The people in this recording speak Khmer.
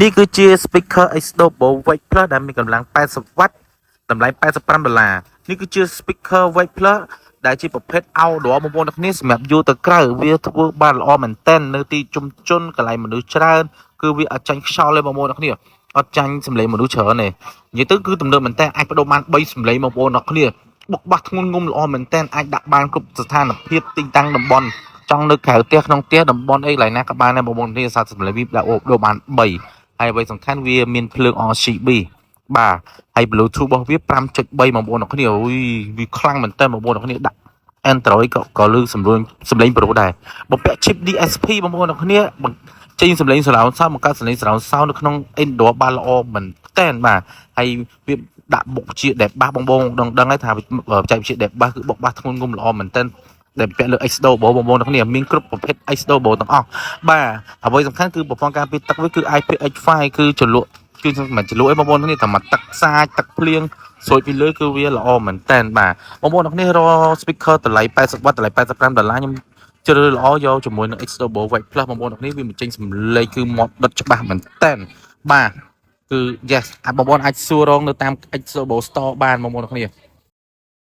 នេះគឺជា speaker Xdobo Wedge Plus ដែលមានកម្លាំង80 W តម្លៃ85ដុល្លារនេះគឺជា speaker Wedge Plus ដែលជាប្រភេទ outdoor បងប្អូនទាំងគ្នាសម្រាប់យកទៅក្រៅវាធ្វើបានល្អមែនទែននៅទីជុំជនកន្លែងមនុស្សច្រើនគឺវាអត់ចាញ់ខ្យល់ទេបងប្អូនទាំងគ្នាអត់ចាញ់សំឡេងមនុស្សច្រើនទេនិយាយទៅគឺទំនើបមែនទែនអាចបដូរបាន3សំឡេងបងប្អូនទាំងគ្នាបុកបាសធ្ងន់ងុំល្អមែនទែនអាចដាក់បានគ្រប់ស្ថានភាពទីតាំងតំបន់ចង់នៅក្រៅផ្ទះក្នុងផ្ទះតំបន់អីកន្លែងណាក៏បានដែរបងប្អូនគ្នាសារសំឡេងវាដាក់ដូរបាន3ហើយអ្វីសំខាន់វាមានភ្លើង RGB បាទហើយ Bluetooth របស់វា5.3បងប្អូនទាំងគ្នាអូយវាខ្លាំងមែនតើបងប្អូនទាំងគ្នាដាក់ Android ក៏ក៏លឺសំរួលសំឡេងប្រូដែរបំពាក់ chip DSP បងប្អូនទាំងគ្នាបង្ចេញសំឡេង surround sound បង្កើតសំឡេង surround sound នៅក្នុង indoor បានល្អមែនតើបាទហើយវាដាក់បុកជាដែលបាសបងបងដឹងដឹងហើយថាបច្ចេកវិទ្យាដែលបាសគឺបុកបាសធ្ងន់ងំល្អមែនតើដែលពាក់លើ Xdobo បងប្អូនទាំងគ្នាមានគ្រប់ប្រភេទ Xdobo ទាំងអស់បាទអ្វីសំខាន់គឺប្រព័ន្ធការពារទឹកវាគឺ IPX5 គឺជ្រលក់គឺមិនជ្រលក់អីបងប្អូនទាំងគ្នាតែមកទឹកសាចទឹកភ្លៀងស្រួយពីលើគឺវាល្អមែនតើបាទបងប្អូនទាំងគ្នារក speaker តម្លៃ80 W តម្លៃ85ដុល្លារខ្ញុំជ្រើសល្អយកជាមួយនឹង Xdobo Wedge Plus បងប្អូនទាំងគ្នាវាបញ្ចេញសំឡេងគឺមាត់ដុតច្បាស់មែនតើបាទគឺ yes អាចបងប្អូនអាចសួររងនៅតាម Xdobo Store បានបងប្អូនទាំងគ្នា។